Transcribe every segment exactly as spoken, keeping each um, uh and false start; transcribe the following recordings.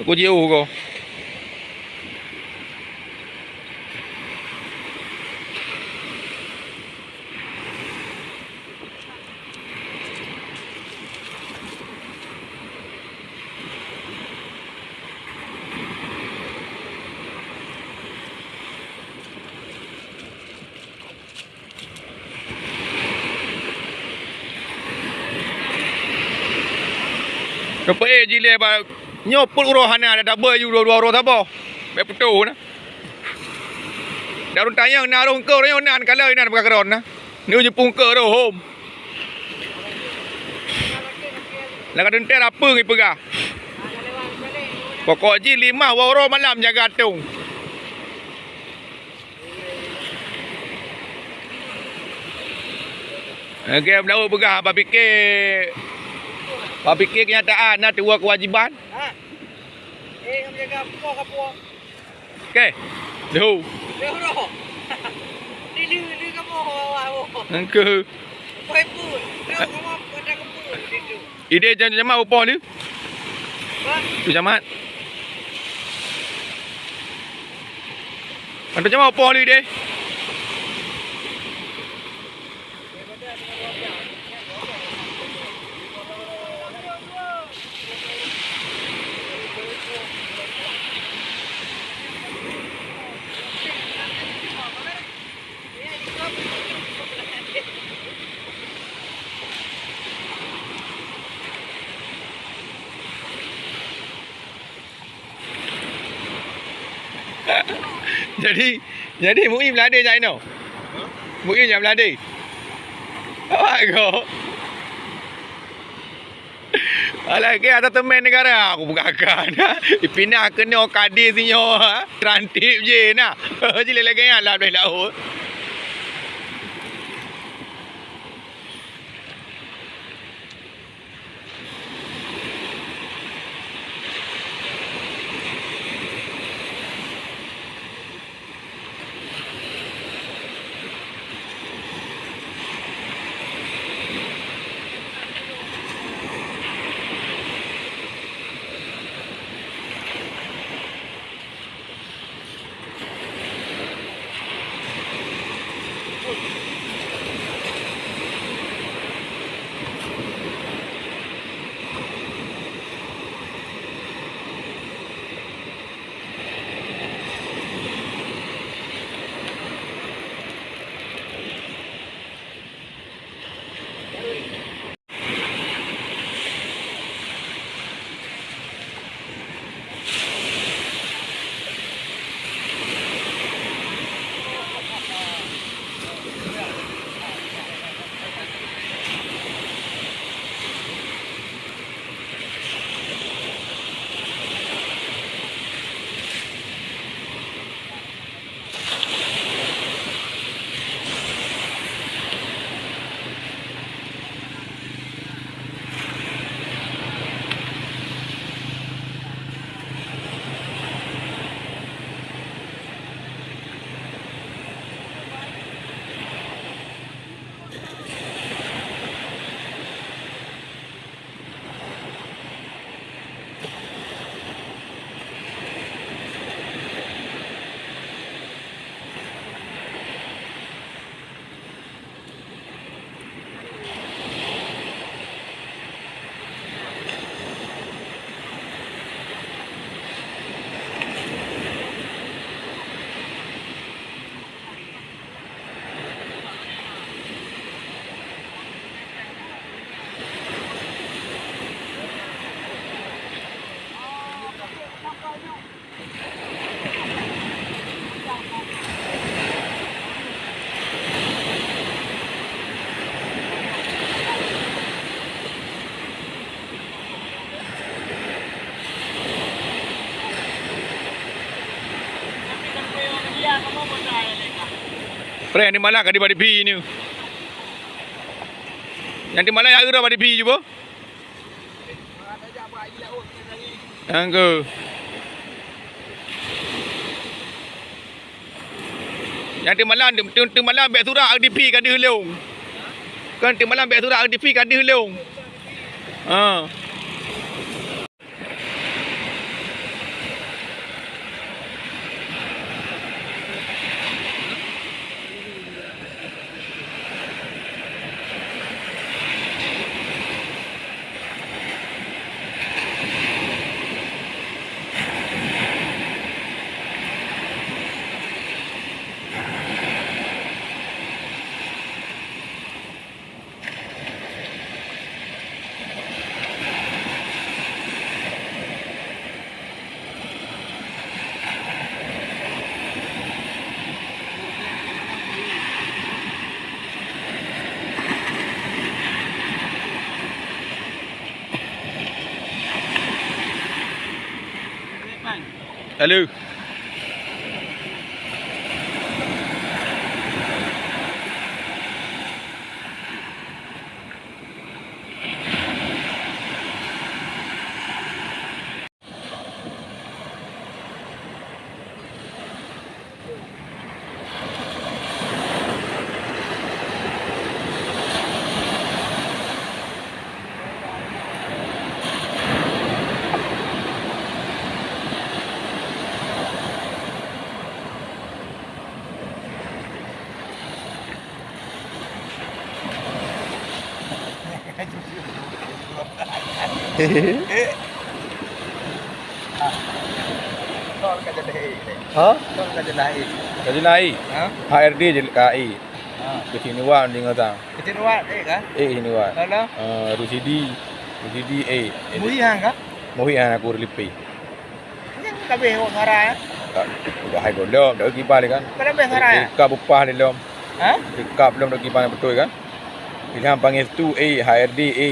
Ku jiôh ko. Teupeu jilée ba nyoe peuet uroe hana ada tabeueng ju dua-dua uroe saboh. Bèk putôh na. Daun tayang na rôh engkeu uroe nyoe nan kalai nan bak keudroe na. Nyoe jipungkeu rôh hom. Lagèe teuntèe rapeung ipeugah. Pokok jih limah uroe malam jaga atong. Oke, meulawa peugah, bak pike, bak pike kenyataan na tuwoe keuwajiban. Ha. Eh, kamu jaga apa kamu? Oke. Duh. Duh, bro. Ni lu, lu kamu, wah, wah, wah. Engke. Boy pun. Lu kamu, pada kamu, gitu. Ide jam jamat upo ni? Hah? Tu jamat. Ada jamat upo ni deh. Jadi, jadi Muim ladé jak inoe. Muim jak ladé. Awak go. Alah, ke atas temen negara aku peugah-peugah. Ipindah keunoe kadi sinyoe, ha? Trantik je nah. Jadi lagèe nyan lah belah laôt. Preh ni malah ka dibadi pi ni. Nyang di malah ya udah badi pi je boh. Anggo. Nyang teumalam, teu-, teumalam bèk surak di pi ka deuh lông. Kan teumalam bèk surak di pi ka deuh lông. Ha. Halo. Ha? Ka jeulaih A. Ha? Ka jeulaih A. Ha? H R D je ka A. Ha. Keuchik Nuwan deungoe sang. Keuchik Nuwan A kah? A Keuchik Nuwan. Lalu? Eh, Rusidi. Rusidi A. Muhi han kah? Muhi han aku ureueng Lipi. Nyan ka habéh awak suara, eh? Tak, udah hai gohlom, dak kiban lé kan. Ka habéh suara, eh? Ikab upah lé lom. Ha? Ikab lom dak kiban beutôi kan. Ilham Pangestu A, H R D A.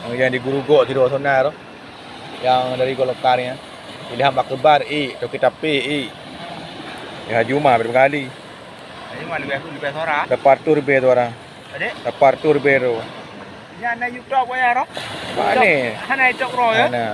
Nyang di Gurugok sidroe sona tu. Nyang dari Golkar nyan. Ilham Akbar A, Toke Tape A. Ya, Haji Umar berapa kali? Haji Umar lebih aku lebih suara. Dapat tu lebih suara. Adik? Dapat tu lebih tu. Nyan na YouTube ya, Roh? Mana? Hana YouTube, Roh, ya? Hana.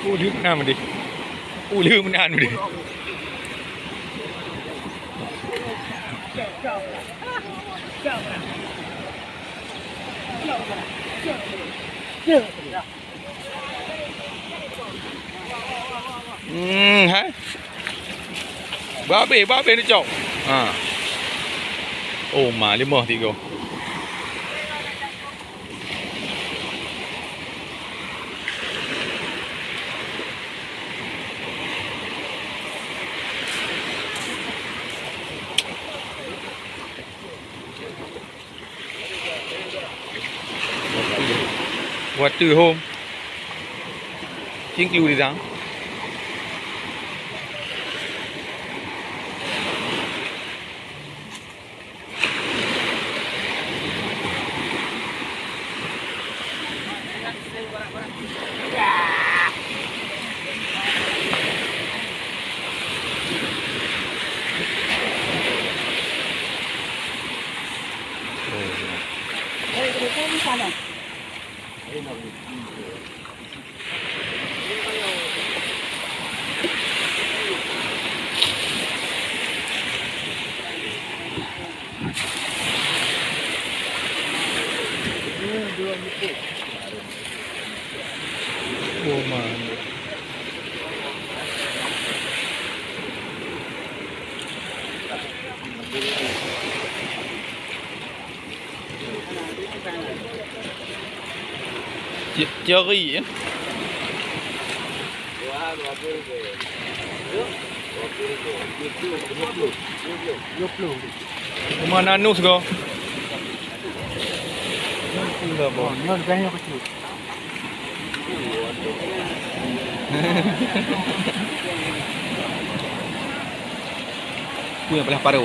Uleuh meunan deh. Uleuh meunan deh. Hmm, hai. Babeh, babeh ni cok. Ha. Oh, ma, limah tiga. Water home. Cingklu di sang. Ceri, ya. Cuma nanus ko. Nyoe bukan nyoe kecil. Ku nyang paléng parô.